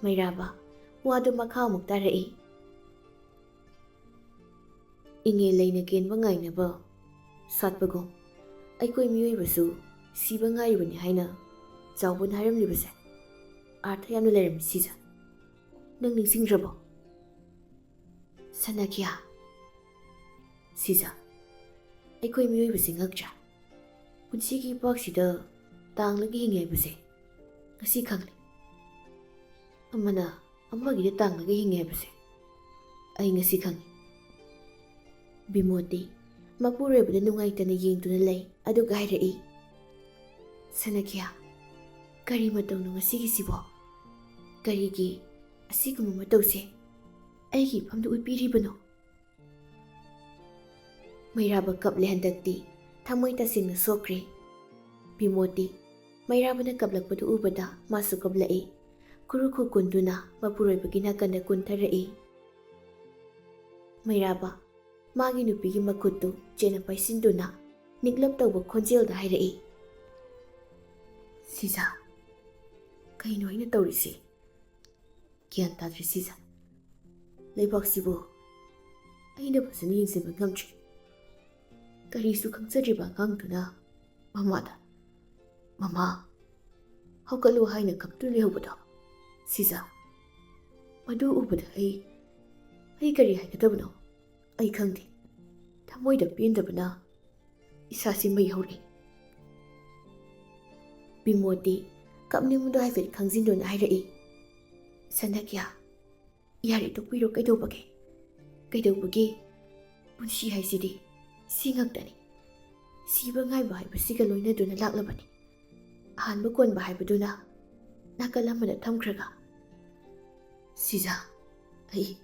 ꯃꯩꯔꯥꯕ ꯋꯥꯗꯨ ꯃꯈꯥ ꯑꯃꯨꯛ ꯇꯥꯔꯛꯏ, "ꯏꯉꯦꯂꯩꯅ ꯀꯦꯟꯕ ꯉꯥꯏꯅꯕ ꯁꯥꯠꯄꯒꯨꯝ ꯑꯩꯈꯣꯏ ꯃꯤꯑꯣꯏꯕꯁꯨ ꯁꯤꯕ ꯉꯥꯏꯔꯤꯕꯅꯤ ꯍꯥꯏꯅ ꯆꯥꯎꯕꯅ ꯍꯥꯏꯔꯝꯂꯤꯕꯁꯦ ꯑꯥꯔꯊ ꯌꯥꯝꯅ ꯂꯩꯔꯝꯃꯤ ꯁꯤꯖ꯫ ꯅꯪ ꯅꯤꯡꯁꯤꯡꯗ꯭ꯔꯕꯣ?" "ꯁꯅꯈ꯭ꯌꯥ, ꯁꯤꯖ, ꯑꯩꯈꯣꯏ ꯃꯤꯑꯣꯏꯕꯁꯤ ꯉꯛꯇ꯭ꯔꯥ? ꯄꯨꯟꯁꯤꯒꯤ ꯏꯄꯥꯛꯁꯤꯗ ꯇꯥꯡꯂꯒ ꯍꯤꯡꯉꯦ ꯍꯥꯏꯕꯁꯦ ꯉꯁꯤ ꯈꯪꯂꯦ꯫ ꯑꯃꯅ ꯑꯃꯒꯤꯗ ꯇꯥꯡꯂꯒ ꯍꯤꯡꯉꯦ ꯍꯥꯏꯕꯁꯦ ꯑꯩ ꯉꯁꯤ ꯈꯪꯉꯤ꯫" ꯕꯤꯃꯣꯇꯤ ꯃꯄꯨꯔꯣꯏꯕꯗ ꯅꯨꯡꯉꯥꯏꯇꯅ ꯌꯦꯡꯗꯨꯅ ꯂꯩ, ꯑꯗꯨꯒ ꯍꯥꯏꯔꯛꯏ, "ꯁꯅꯈ꯭ꯌꯥ, ꯀꯔꯤ ꯃꯇꯧꯅꯣ ꯉꯁꯤꯒꯤꯁꯤꯕꯣ? ꯀꯔꯤꯒꯤ ꯑꯁꯤꯒꯨꯝꯕ ꯃꯇꯧꯁꯦ ꯑꯩꯒꯤ ꯏꯐꯝꯗ ꯎꯠꯄꯤꯔꯤꯕꯅꯣ?" ꯃꯩꯔꯥꯕ ꯀꯞꯂꯦ ꯍꯟꯗꯛꯇꯤ, ꯊꯃꯣꯏ ꯇꯁꯦꯡꯅ ꯁꯣꯛꯈ꯭ꯔꯦ꯫ ꯕꯤꯃꯣꯇꯤ ꯃꯩꯔꯥꯕꯅ ꯀꯞꯂꯛꯄꯗꯨ ꯎꯕꯗ ꯃꯥꯁꯨ ꯀꯞꯂꯛꯏ꯫ ꯈꯨꯔꯨ ꯈꯨꯀꯨꯟꯗꯨꯅ ꯃꯄꯨꯔꯣꯏꯕꯒꯤ ꯅꯥꯀꯟꯗ ꯀꯨꯟꯊꯔꯛꯏ꯫ ꯃꯩꯔꯥꯕ ꯃꯥꯒꯤ ꯅꯨꯄꯤꯒꯤ ꯃꯈꯨꯠꯇꯨ ꯆꯦꯠꯅ ꯄꯥꯏꯁꯤꯟꯗꯨꯅ ꯅꯤꯛꯂꯞ ꯇꯧꯕ ꯈꯣꯟꯖꯦꯜꯗ ꯍꯥꯏꯔꯛꯏ, "ꯁꯤꯖꯥ, ꯀꯩꯅꯣ ꯑꯩꯅ ꯇꯧꯔꯤꯁꯤ? ꯒ꯭ꯌꯥꯟ ꯇꯥꯗ꯭ꯔꯦ ꯁꯤꯖꯥ꯫ ꯂꯩꯕꯥꯛꯁꯤꯕꯨ ꯑꯩꯅ ꯐꯖꯅ ꯌꯦꯡꯁꯤꯟꯕ ꯉꯝꯗ꯭ꯔꯦ꯫ ꯀꯔꯤꯁꯨ ꯈꯪꯖꯗ꯭ꯔꯤꯕ ꯑꯉꯥꯡꯗꯨꯅ ꯃꯃꯥꯗ, 'ꯃꯃꯥ, ꯍꯧꯒꯠꯂꯨ' ꯍꯥꯏꯅ ꯀꯞꯇꯨꯅ ꯂꯩꯍꯧꯕꯗꯣ꯫ ꯁꯤꯖꯥ, ꯃꯗꯨ ꯎꯕꯗ ꯑꯩ, ꯑꯩ ꯀꯔꯤ ꯍꯥꯏꯒꯗꯕꯅꯣ? ꯑꯩ ꯈꯪꯗꯦ꯫ ꯊꯃꯣꯏꯗ ꯄꯦꯟꯗꯕꯅ ꯏꯁꯥꯁꯤ ꯃꯩ ꯍꯧꯔꯛꯏ꯫" ꯕꯤꯃꯣꯗꯤ ꯀꯞꯅꯤꯡꯕꯗꯣ ꯍꯥꯏꯐꯦꯠ ꯈꯪꯖꯤꯟꯗꯨꯅ ꯍꯥꯏꯔꯛꯏ, "ꯁꯅꯥꯀ꯭ꯌꯥ, ꯌꯥꯔꯦ, ꯇꯣꯛꯄꯤꯔꯣ, ꯀꯩꯗꯧꯕꯒꯦ? ꯀꯩꯗꯧꯕꯒꯦ? ꯄꯨꯟꯁꯤ ꯍꯥꯏꯁꯤꯗꯤ ꯁꯤ ꯉꯥꯛꯇꯅꯤ꯫ ꯁꯤꯕ ꯉꯥꯏꯕ ꯍꯥꯏꯕꯁꯤꯒ ꯂꯣꯏꯅꯗꯨꯅ ꯂꯥꯛꯂꯕꯅꯤ꯫ ꯑꯍꯥꯟꯕ ꯀꯣꯟꯕ ꯍꯥꯏꯕꯗꯨꯅ ꯅꯥꯀꯜ ꯑꯃꯗ ꯊꯝꯈ꯭ꯔꯒ꯫" "ꯁꯤꯖꯥ, ꯑꯩ,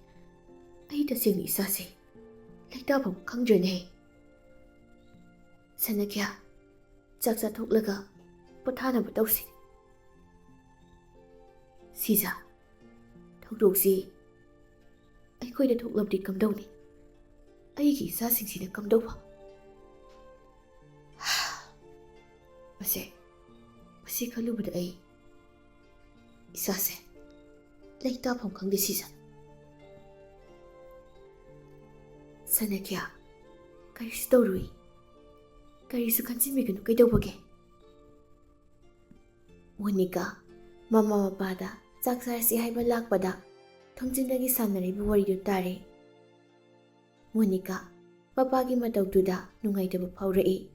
ꯑꯩ ꯇꯁꯦꯡꯅ ꯏꯁꯥꯁꯦ ꯂꯩꯇꯥꯐꯝ ꯈꯪꯗ꯭ꯔꯦꯅꯦ꯫ ꯁꯅꯥꯀ꯭ꯌꯥ, ꯆꯥꯛ ꯆꯥꯊꯣꯛꯂꯒ ꯄꯣꯊꯥꯅꯕ ꯇꯧꯁꯤ꯫" "ꯁꯤꯖꯥ, ꯊꯧꯗꯣꯛꯁꯤ ꯑꯩꯈꯣꯏꯗ ꯊꯣꯛꯂꯕꯗꯤ ꯀꯝꯗꯧꯅꯤ? ꯑꯩꯒꯤ ꯏꯆꯥꯁꯤꯡꯁꯤꯅ ꯀꯝꯗꯧꯕ?" ꯃꯁꯦ, ꯃꯁꯤ ꯈꯜꯂꯨꯕꯗ ꯑꯩ ꯏꯁꯥꯁꯦ ꯂꯩꯇꯥꯐꯝ ꯈꯪꯗꯦ ꯁꯤꯖꯥ꯫ "ꯁꯅꯥꯀ꯭ꯌꯥ, ꯀꯔꯤꯁꯨ ꯇꯧꯔꯨꯏ꯫ ꯀꯔꯤꯁꯨ ꯈꯟꯖꯤꯟꯕꯤꯒꯅꯨ, ꯀꯩꯗꯧꯕꯒꯦ?" ꯃꯣꯅꯤꯀꯥ ꯃꯃꯥ ꯃꯄꯥꯗ ꯆꯥꯛ ꯆꯥꯔꯁꯤ ꯍꯥꯏꯕ ꯂꯥꯛꯄꯗ ꯊꯣꯡꯖꯤꯟꯗꯒꯤ ꯁꯥꯟꯅꯔꯤꯕ ꯋꯥꯔꯤꯗꯨ ꯇꯥꯔꯦ꯫ ꯃꯣꯅꯤꯀꯥ ꯃꯄꯥꯒꯤ ꯃꯇꯧꯗꯨꯗ ꯅꯨꯡꯉꯥꯏꯇꯕ ꯐꯥꯎꯔꯛꯏ꯫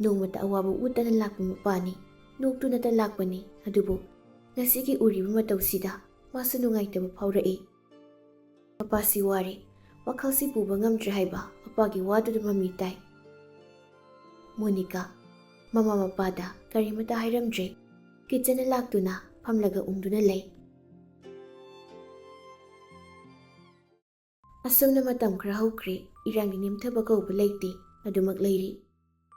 ꯅꯣꯡꯃꯇ ꯑꯋꯥꯕ ꯎꯠꯇꯅ ꯂꯥꯛꯄ ꯃꯄꯥꯅꯤ, ꯅꯣꯛꯇꯨꯅꯇ ꯂꯥꯛꯄꯅꯤ, ꯑꯗꯨꯕꯨ ꯉꯁꯤꯒꯤ ꯎꯔꯤꯕ ꯃꯇꯧꯁꯤꯗ ꯃꯥꯁꯨ ꯅꯨꯡꯉꯥꯏꯇꯕ ꯐꯥꯎꯔꯛꯏ꯫ ꯃꯄꯥꯁꯤ ꯋꯥꯔꯦ, ꯋꯥꯈꯜꯁꯤ ꯄꯨꯕ ꯉꯝꯗ꯭ꯔꯦ ꯍꯥꯏꯕ ꯃꯄꯥꯒꯤ ꯋꯥꯗꯨꯗ ꯃꯃꯤ ꯇꯥꯏ꯫ ꯃꯣꯅꯤꯀꯥ ꯃꯃꯥ ꯃꯄꯥꯗ ꯀꯔꯤꯃꯇ ꯍꯥꯏꯔꯝꯗ꯭ꯔꯦ꯫ ꯀꯤꯠꯆꯟꯗ ꯂꯥꯛꯇꯨꯅ ꯐꯝꯂꯒ ꯎꯪꯗꯨꯅ ꯂꯩ꯫ ꯑꯁꯨꯝꯅ ꯃꯇꯝ ꯈꯔ ꯍꯧꯈ꯭ꯔꯦ꯫ ꯏꯔꯥꯡꯒꯤ ꯅꯦꯝꯊꯕ ꯀꯧꯕ ꯂꯩꯇꯦ, ꯑꯗꯨꯃꯛ ꯂꯩꯔꯤ꯫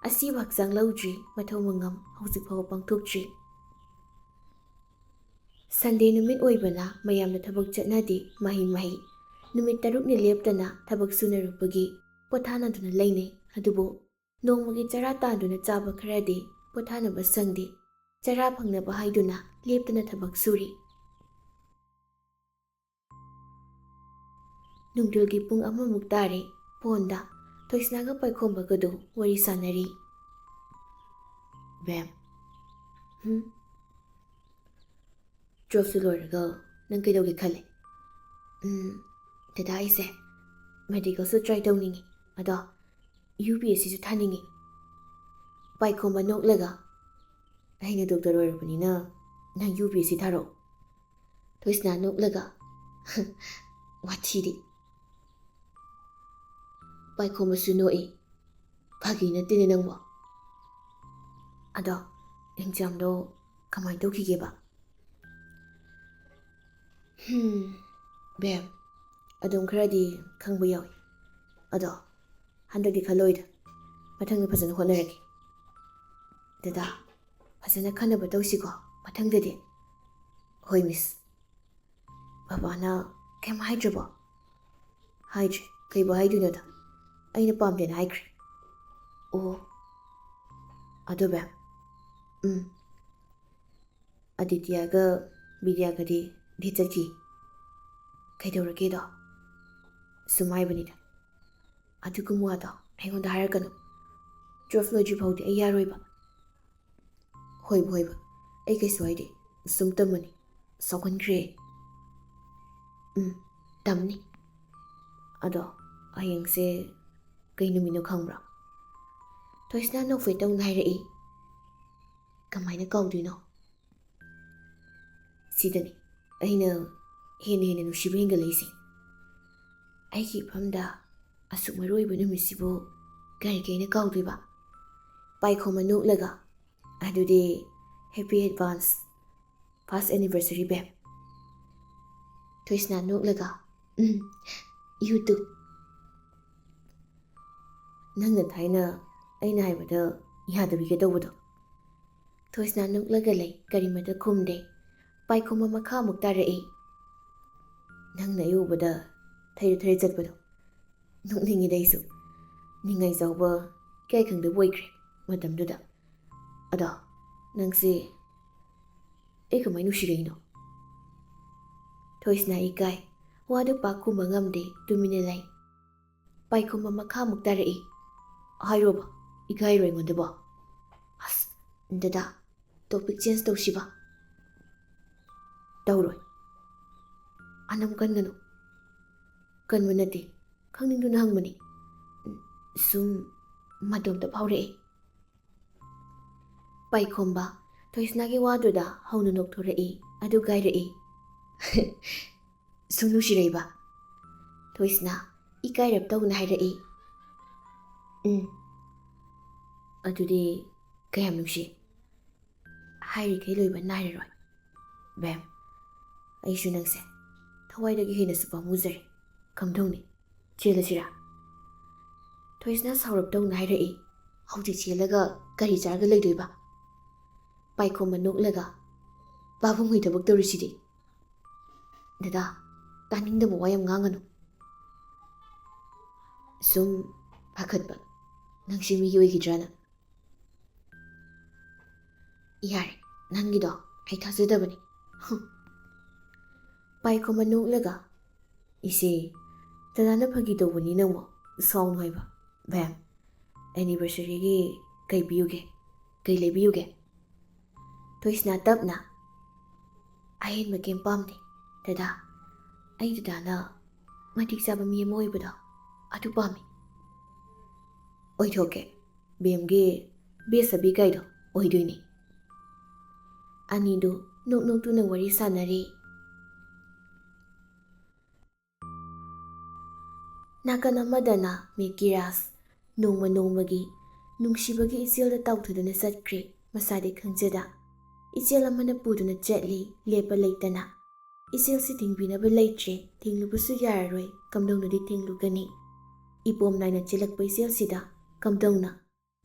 ꯑꯁꯤꯕ ꯍꯛꯆꯥꯡ ꯂꯧꯗ꯭ꯔꯤ, ꯃꯊꯧ ꯃꯉꯝ ꯍꯧꯖꯤꯛ ꯐꯥꯎꯕ ꯄꯥꯡꯊꯣꯛꯇ꯭ꯔꯤ꯫ ꯁꯟꯗꯦ ꯅꯨꯃꯤꯠ ꯑꯣꯏꯕꯅ ꯃꯌꯥꯝꯅ ꯊꯕꯛ ꯆꯠꯅꯗꯦ, ꯃꯍꯩ ꯃꯍꯩ꯫ ꯅꯨꯃꯤꯠ ꯇꯔꯨꯛꯅꯤ ꯂꯦꯞꯇꯅ ꯊꯕꯛ ꯁꯨꯅꯔꯨꯕꯒꯤ ꯄꯣꯊꯥꯅꯗꯨꯅ ꯂꯩꯅꯩ꯫ ꯑꯗꯨꯕꯨ ꯅꯣꯡꯃꯒꯤ ꯆꯔꯥ ꯇꯥꯟꯗꯨꯅ ꯆꯥꯕ ꯈꯔꯗꯤ ꯄꯣꯊꯥꯅꯕ ꯁꯪꯗꯦ꯫ ꯆꯔꯥ ꯐꯪꯅꯕ ꯍꯥꯏꯗꯨꯅ ꯂꯦꯞꯇꯅ ꯊꯕꯛ ꯁꯨꯔꯤ꯫ ꯅꯨꯡꯊꯤꯜꯒꯤ ꯄꯨꯡ ꯑꯃꯃꯨꯛ ꯇꯥꯔꯦ꯫ ꯐꯣꯟꯗ ꯊꯣꯏꯁꯅꯥꯒ ꯄꯥꯏꯈꯣꯝꯕꯒꯗꯨ ꯋꯥꯔꯤ ꯁꯥꯟꯅꯔꯤ꯫ ꯕꯦꯝ, ꯍꯨꯝ? ꯇꯨꯋꯦꯜꯐꯁꯨ ꯂꯣꯏꯔꯒ ꯅꯪ ꯀꯩꯗꯧꯒꯦ ꯈꯜꯂꯤ? ꯎꯝ, ꯗꯗꯥ, ꯑꯩꯁꯦ ꯃꯦꯗꯤꯀꯦꯜꯁꯨ ꯇ꯭ꯔꯥꯏ ꯇꯧꯅꯤꯡꯉꯤ, ꯑꯗꯣ ꯌꯨ ꯄꯤ ꯑꯦꯁ ꯁꯤꯁꯨ ꯊꯥꯅꯤꯡꯉꯤ꯫ ꯄꯥꯏꯈꯣꯝꯕ ꯅꯣꯛꯂꯒ, ꯑꯩꯅ ꯗꯣꯛꯇꯔ ꯑꯣꯏꯔꯕꯅꯤꯅ ꯅꯪ ꯌꯨ ꯄꯤ ꯑꯦꯁ ꯁꯤ ꯊꯥꯔꯛꯑꯣ꯫ ꯊꯣꯏꯁꯅꯥ ꯅꯣꯛꯂꯒ, ꯋꯥꯊꯤꯗꯤ꯫ ꯄꯥꯏꯈꯣꯝꯕꯁꯨ ꯅꯣꯛꯏ꯫ ꯐꯥꯒꯤ ꯅꯠꯇꯦꯅꯦ ꯅꯪꯕꯣ꯫ ꯑꯗꯣ ꯑꯦꯛꯖꯥꯝꯗꯣ ꯀꯃꯥꯏꯅ ꯇꯧꯈꯤꯒꯦꯕ? ꯍꯝ, ꯕꯦꯝ, ꯑꯗꯨꯝ ꯈꯔꯗꯤ ꯈꯪꯕ ꯌꯥꯎꯏ꯫ ꯑꯗꯣ ꯍꯟꯗꯛꯇꯤ ꯈꯜꯂꯣꯏꯗ, ꯃꯊꯪꯗ ꯐꯖꯅ ꯍꯣꯠꯅꯔꯒꯦ꯫ ꯗꯗꯥ, ꯐꯖꯅ ꯈꯟꯅꯕ ꯇꯧꯁꯤꯀꯣ ꯃꯊꯪꯗꯗꯤ꯫ ꯍꯣꯏ, ꯃꯤꯁ꯫ ꯕꯕꯥꯅ ꯀꯩꯝ ꯍꯥꯏꯗ꯭ꯔꯕꯣ? ꯍꯥꯏꯗ꯭ꯔꯤ꯫ ꯀꯩꯕꯨ ꯍꯥꯏꯗꯣꯏꯅꯣꯗ? ꯑꯩꯅ ꯄꯥꯝꯗꯦꯅ ꯍꯥꯏꯈ꯭ꯔꯦ꯫ ꯑꯣ꯫ ꯑꯗꯣ ꯕꯦꯝ, ꯎꯝ, ꯑꯗꯤꯇ꯭ꯌꯒ ꯕꯤꯗ꯭ꯌꯥꯒꯗꯤ ꯗꯦꯠ ꯆꯠꯈꯤ꯫ ꯀꯩꯗꯧꯔꯒꯦꯗꯣ? ꯁꯨꯝ ꯍꯥꯏꯕꯅꯤꯗ꯫ ꯑꯗꯨꯒꯨꯝꯕ ꯋꯥꯗꯣ ꯑꯩꯉꯣꯟꯗ ꯍꯥꯏꯔꯛꯀꯅꯨ꯫ ꯇꯨꯋꯦꯜꯐ ꯂꯣꯏꯗ꯭ꯔꯤ ꯐꯥꯎꯗꯤ ꯑꯩ ꯌꯥꯔꯣꯏꯕ꯫ ꯍꯣꯏꯕ, ꯍꯣꯏꯕ, ꯑꯩ ꯀꯩꯁꯨ ꯍꯥꯏꯗꯦ꯫ ꯁꯨꯝ ꯇꯝꯕꯅꯤ꯫ ꯁꯥꯎꯒꯟꯈ꯭ꯔꯦ꯫ ꯎꯝ, ꯇꯝꯅꯤ꯫ ꯑꯗꯣ ꯍꯌꯦꯡꯁꯦ ꯀꯩ ꯅꯨꯃꯤꯠꯅꯣ ꯈꯪꯕ꯭ꯔꯣ? ꯊꯣꯏꯁꯅꯥ ꯅꯣꯛꯐꯦꯠ ꯇꯧꯅ ꯍꯥꯏꯔꯛꯏ꯫ ꯀꯃꯥꯏꯅ ꯀꯥꯎꯗꯣꯏꯅꯣ? ꯁꯤꯗꯅꯤ ꯑꯩꯅ ꯍꯦꯟꯅ ꯍꯦꯟꯅ ꯅꯨꯡꯁꯤꯕ ꯍꯦꯟꯒꯠꯂꯛꯏꯁꯦ꯫ ꯑꯩꯒꯤ ꯏꯐꯝꯗ ꯑꯁꯨꯛ ꯃꯔꯨ ꯑꯣꯏꯕ ꯅꯨꯃꯤꯠꯁꯤꯕꯨ ꯀꯔꯤꯒꯤ ꯑꯩꯅ ꯀꯥꯎꯗꯣꯏꯕ? ꯄꯥꯏꯈꯣꯝꯕ ꯅꯣꯛꯂꯒ, ꯑꯗꯨꯗꯤ happy advance first anniversary, ꯕꯦꯝ꯫ ꯊꯣꯏꯁꯅꯥ ꯅꯣꯛꯂꯒ, um, you too꯫ ꯅꯪꯅ ꯊꯥꯏꯅ ꯑꯩꯅ ꯍꯥꯏꯕꯗ ꯌꯥꯗꯕꯤꯒ ꯇꯧꯕꯗꯣ꯫ ꯊꯣꯏꯁꯅꯥ ꯅꯣꯛꯂꯒ ꯂꯩ, ꯀꯔꯤꯃꯇ ꯈꯨꯝꯗꯦ꯫ ꯄꯥꯏꯈꯣꯝꯕ ꯃꯈꯥ ꯑꯃꯨꯛ ꯇꯥꯔꯛꯏ꯫ ꯅꯪꯅ ꯑꯩ ꯎꯕꯗ ꯊꯩꯔ ꯊꯩꯔ ꯆꯠꯄꯗꯣ ꯅꯣꯛꯅꯤꯡꯉꯤꯗ ꯑꯩꯁꯨ꯫ ꯅꯤꯡꯉꯥꯏ ꯆꯥꯎꯕ ꯏꯀꯥꯏ ꯈꯪꯗꯕ ꯑꯣꯏꯈ꯭ꯔꯦ ꯃꯇꯝꯗꯨꯗ꯫ "ꯑꯗꯣ ꯅꯪꯁꯦ ꯑꯩ ꯀꯃꯥꯏꯅ ꯅꯨꯡꯁꯤꯔꯛꯏꯅꯣ?" ꯊꯣꯏꯁꯅꯥ ꯏꯀꯥꯏ꯫ ꯋꯥꯗꯨ ꯄꯥꯛ ꯈꯨꯝꯕ ꯉꯝꯗꯦ, ꯇꯨꯃꯤꯟꯅ ꯂꯩ꯫ ꯄꯥꯏꯈꯣꯝꯕ ꯃꯈꯥ ꯑꯃꯨꯛ ꯇꯥꯔꯛꯏ꯫ "ꯍꯥꯏꯔꯣꯕ, ꯏꯀꯥꯏꯔꯣ ꯑꯩꯉꯣꯟꯗꯕꯣ?" "ꯑꯁ, ꯗꯗꯥ, topic change ꯇꯧꯁꯤꯕ?" "ꯇꯧꯔꯣꯏ꯫ ꯑꯅꯝ ꯀꯟꯒꯅꯨ꯫" "ꯀꯟꯕ ꯅꯠꯇꯦ, ꯈꯪꯅꯤꯡꯗꯨꯅ ꯍꯪꯕꯅꯤ꯫ ꯁꯨꯝ ꯃꯇꯣꯝꯇ ꯐꯥꯎꯔꯛꯏ꯫" ꯄꯥꯏꯈꯣꯝꯕ ꯊꯣꯏꯁꯅꯥꯒꯤ ꯋꯥꯗꯨꯗ ꯍꯧꯅ ꯅꯣꯛꯊꯣꯔꯛꯏ, ꯑꯗꯨꯒ ꯍꯥꯏꯔꯛꯏ, "ꯁꯨꯝ ꯅꯨꯡꯁꯤꯔꯛꯏꯕ?" ꯊꯣꯏꯁꯅꯥ ꯏꯀꯥꯏꯔꯞ ꯇꯧꯅ ꯍꯥꯏꯔꯛꯏ꯫ "ꯎꯝ, ꯑꯗꯨꯗꯤ ꯀꯌꯥꯝ ꯅꯨꯡꯁꯤ?" ꯍꯥꯏꯔꯤꯈꯩ ꯂꯣꯏꯕ ꯅꯥꯏꯔꯔꯣꯏ꯫ "ꯕꯦꯝ, ꯑꯩꯁꯨ ꯅꯪꯁꯦ ꯊꯋꯥꯏꯗꯒꯤ ꯍꯦꯟꯅꯁꯨ ꯄꯥꯝꯃꯨꯖꯔꯦ꯫ ꯀꯝꯗꯧꯅꯤ? ꯆꯦꯜꯂꯁꯤꯔꯥ?" ꯊꯣꯏꯁꯅꯥ ꯁꯥꯎꯔꯞ ꯇꯧꯅ ꯍꯥꯏꯔꯛꯏ꯫ "ꯍꯧꯖꯤꯛ ꯆꯦꯜꯂꯒ ꯀꯔꯤ ꯆꯥꯔꯒ ꯂꯩꯗꯣꯏꯕ?" ꯄꯥꯏꯈꯣꯝꯕ ꯅꯣꯛꯂꯒ, "ꯄꯥꯕꯨꯡꯒꯤ ꯊꯕꯛ ꯇꯧꯔꯤꯁꯤꯗꯤ?" "ꯗꯗꯥ, ꯇꯥꯅꯤꯡꯗꯕ ꯋꯥ ꯌꯥꯝ ꯉꯥꯡꯒꯅꯨ꯫ ꯁꯨꯝ ꯄꯥꯈꯠꯄ, ꯅꯪꯁꯤ ꯃꯤꯒꯤ ꯑꯣꯏꯈꯤꯗ꯭ꯔꯥꯅ꯫" "ꯌꯥꯔꯦ, ꯅꯪꯒꯤꯗꯣ ꯑꯩ ꯊꯥꯖꯗꯕꯅꯤ꯫" ꯍꯨꯝ꯫ ꯄꯥꯏꯈꯣꯝꯕ ꯅꯣꯛꯂꯒ, "ꯏꯆꯦ, ꯗꯗꯥꯅ ꯐꯥꯒꯤ ꯇꯧꯕꯅꯤ ꯅꯪꯕꯣ, ꯁꯥꯎꯅꯨ ꯍꯥꯏꯕ꯫ ꯕꯦꯝ, anniversaryꯒꯤ ꯀꯩ ꯄꯤꯌꯨꯒꯦ? ꯀꯩ ꯂꯩꯕꯤꯌꯨꯒꯦ?" ꯊꯣꯏꯁꯅꯥ ꯇꯞꯅ, "ꯑꯍꯦꯟꯕ ꯀꯩꯝ ꯄꯥꯝꯗꯦ ꯗꯗꯥ꯫ ꯑꯩ ꯗꯗꯥꯅ ꯃꯇꯤꯛ ꯆꯥꯕ ꯃꯤ ꯑꯃ ꯑꯣꯏꯕꯗꯣ, ꯑꯗꯨ ꯄꯥꯝꯃꯤ꯫" "ꯑꯣꯏꯊꯣꯛꯀꯦ, ꯕꯦꯝꯒꯤ ꯕꯦꯁ ꯑꯕꯤ ꯀꯥꯏꯗꯣ ꯑꯣꯏꯗꯣꯏꯅꯤ꯫" ꯑꯅꯤꯗꯨ ꯅꯣꯛ ꯅꯣꯛꯇꯨꯅ ꯋꯥꯔꯤ ꯁꯥꯟꯅꯔꯤ꯫ ꯅꯥꯀꯟ ꯑꯃꯗꯅ ꯃꯤꯀꯤꯔꯥꯖ ꯅꯣꯡꯃ ꯅꯣꯡꯃꯒꯤ ꯅꯨꯡꯁꯤꯕꯒꯤ ꯏꯆꯦꯜꯗ ꯇꯥꯎꯊꯗꯨꯅ ꯆꯠꯈ꯭ꯔꯦ, ꯃꯁꯥꯗꯤ ꯈꯪꯖꯗ꯫ ꯏꯆꯦꯜ ꯑꯃꯅ ꯄꯨꯗꯨꯅ ꯆꯠꯂꯤ, ꯂꯦꯞꯄ ꯂꯩꯇꯅ꯫ ꯏꯆꯦꯜꯁꯤ ꯊꯤꯡꯕꯤꯅꯕ ꯂꯩꯇ꯭ꯔꯦ, ꯊꯤꯡꯂꯨꯕꯁꯨ ꯌꯥꯔꯔꯣꯏ, ꯀꯝꯗꯧꯅꯗꯤ ꯊꯤꯡꯂꯨꯒꯅꯤ? ꯏꯄꯣꯝ ꯅꯥꯏꯅ ꯆꯦꯜꯂꯛꯄ ꯏꯆꯦꯜꯁꯤꯗ ꯀꯝꯗꯧꯅ?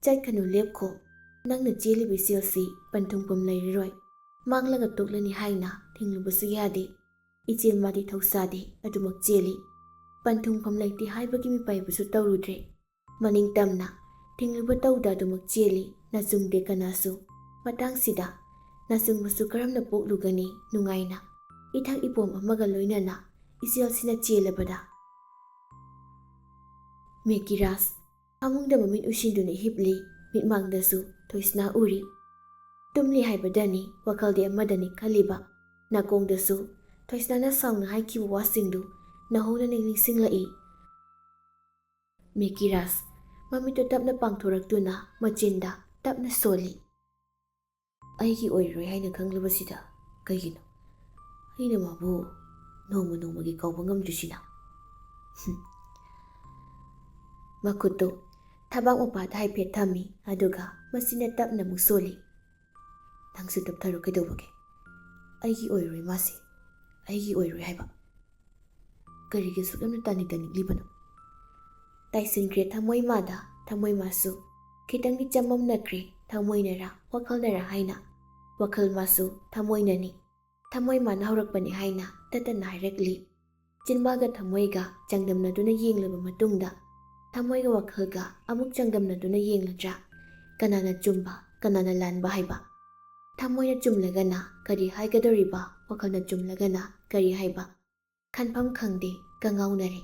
"ꯆꯠꯈꯅꯨ, ꯂꯦꯞꯈꯣ꯫ ꯅꯪꯅ ꯆꯦꯜꯂꯤꯕ ꯏꯆꯦꯜꯁꯤ ꯄꯟꯊꯨꯡꯐꯝ ꯂꯩꯔꯔꯣꯏ꯫ ꯃꯥꯡꯂꯒ ꯇꯣꯛꯂꯅꯤ" ꯍꯥꯏꯅ ꯊꯤꯡꯂꯨꯕꯁꯨ ꯌꯥꯗꯦ꯫ ꯏꯆꯦꯜ ꯃꯥꯗꯤ ꯊꯧꯁꯥꯗꯦ, ꯑꯗꯨꯃꯛ ꯆꯦꯜꯂꯤ꯫ ꯄꯟꯊꯨꯡꯐꯝ ꯂꯩꯇꯦ ꯍꯥꯏꯕꯒꯤ ꯃꯤꯄꯥꯏꯕꯁꯨ ꯇꯧꯔꯨꯗ꯭ꯔꯦ꯫ ꯃꯅꯤꯡ ꯇꯝꯅ ꯊꯤꯡꯂꯨꯕ ꯇꯧꯗ ꯑꯗꯨꯃꯛ ꯆꯦꯜꯂꯤ, ꯅꯆꯨꯡꯗꯦ ꯀꯅꯥꯁꯨ꯫ ꯃꯇꯥꯡꯁꯤꯗ ꯅꯆꯨꯡꯕꯁꯨ ꯀꯔꯝꯅ ꯄꯣꯛꯂꯨꯒꯅꯤ ꯅꯨꯡꯉꯥꯏꯅ? ꯏꯊꯛ ꯏꯄꯣꯝ ꯑꯃꯒ ꯂꯣꯏꯅꯅ ꯏꯆꯦꯜꯁꯤꯅ ꯆꯦꯜꯂꯕꯗ꯫ ꯃꯦꯀꯤꯔꯥꯁ ꯐꯃꯨꯡꯗ ꯃꯃꯤꯠ ꯎꯏꯁꯤꯟꯗꯨꯅ ꯍꯤꯞꯂꯤ, ꯃꯤꯠꯃꯥꯡꯗꯁꯨ ꯊꯣꯏꯁꯅꯥ ꯎꯔꯤ꯫ ꯇꯨꯝꯂꯤ ꯍꯥꯏꯕꯗꯅꯤ ꯋꯥꯈꯜꯗꯤ ꯑꯃꯗꯅꯤ ꯈꯜꯂꯤꯕ, ꯅꯥꯀꯣꯡꯗꯁꯨ ꯊꯣꯏꯁꯅꯥꯅ ꯁꯥꯎꯅ ꯍꯥꯏꯈꯤꯕ ꯋꯥꯁꯤꯡꯗꯨ ꯅꯧꯍꯧꯅ ꯅꯤꯡ ꯅꯤꯡꯁꯤꯡꯂꯛꯏ꯫ ꯃꯦꯀꯤꯔꯥꯁ ꯃꯃꯤꯠꯇꯨ ꯇꯞꯅ ꯄꯥꯡꯊꯣꯔꯛꯇꯨꯅ ꯃꯆꯤꯟꯗ ꯇꯞꯅ ꯁꯣꯜꯂꯤ꯫ ꯑꯩꯒꯤ ꯑꯣꯏꯔꯔꯣꯏ ꯍꯥꯏꯅ ꯈꯪꯂꯕꯁꯤꯗ ꯀꯩꯒꯤꯅꯣ ꯑꯩꯅ ꯃꯥꯕꯨ ꯅꯣꯡꯃ ꯅꯣꯡꯃꯒꯤ ꯀꯧꯕ ꯉꯝꯗ꯭ꯔꯤꯁꯤꯅ? ꯍꯨꯝ꯫ ꯃꯈꯨꯠꯇꯨ ꯊꯕꯥꯛ ꯃꯄꯥꯗ ꯍꯥꯏꯐꯦꯠ ꯊꯝꯃꯤ, ꯑꯗꯨꯒ ꯃꯆꯤꯟꯅ ꯇꯞꯅ ꯑꯃꯨꯛ ꯁꯣꯜꯂꯤ꯫ "ꯅꯪꯁꯨ ꯇꯞꯊꯔꯣ, ꯀꯩꯗꯧꯕꯒꯦ? ꯑꯩꯒꯤ ꯑꯣꯏꯔꯣꯏ ꯃꯥꯁꯦ, ꯑꯩꯒꯤ ꯑꯣꯏꯔꯣꯏ ꯍꯥꯏꯕ꯫ ꯀꯔꯤꯒꯤ ꯑꯁꯨꯛ ꯌꯥꯝꯅ ꯇꯥꯅꯤꯡ ꯇꯥꯅꯤꯡꯂꯤꯕꯅꯣ?" ꯇꯥꯏꯁꯤꯟꯈ꯭ꯔꯦ ꯊꯃꯣꯏ ꯃꯥꯗ, ꯊꯃꯣꯏ ꯃꯥꯁꯨ ꯈꯤꯇꯪꯗꯤ ꯆꯃꯝꯅꯈ꯭ꯔꯦ, ꯊꯃꯣꯏꯅꯔꯥ ꯋꯥꯈꯜꯅꯔꯥ ꯍꯥꯏꯅ꯫ ꯋꯥꯈꯜ ꯃꯥꯁꯨ ꯊꯃꯣꯏꯅꯅꯤ, ꯊꯃꯣꯏ ꯃꯥꯅ ꯍꯧꯔꯛꯄꯅꯤ ꯍꯥꯏꯅ ꯇꯠꯇꯅ ꯍꯥꯏꯔꯛꯂꯤ꯫ ꯆꯤꯟꯕꯥꯜꯒ ꯊꯃꯣꯏꯒ ꯆꯥꯡꯗꯝꯅꯗꯨꯅ ꯌꯦꯡꯂꯕ ꯃꯇꯨꯡꯗ, ꯊꯃꯣꯏꯒ ꯋꯥꯈꯜꯒ ꯑꯃꯨꯛ ꯆꯥꯡꯗꯝꯅꯗꯨꯅ ꯌꯦꯡꯂꯗ꯭ꯔꯥ? ꯀꯅꯥꯅ ꯆꯨꯝꯕ, ꯀꯅꯥꯅ ꯂꯥꯟꯕ ꯍꯥꯏꯕ? ꯊꯃꯣꯏꯅ ꯆꯨꯝꯂꯒꯅ ꯀꯔꯤ ꯍꯥꯏꯒꯗꯧꯔꯤꯕ, ꯋꯥꯈꯜꯅ ꯆꯨꯝꯂꯒꯅ ꯀꯔꯤ ꯍꯥꯏꯕ? ꯈꯟꯐꯝ ꯈꯪꯗꯦ, ꯀꯉꯥꯎꯅꯔꯦ꯫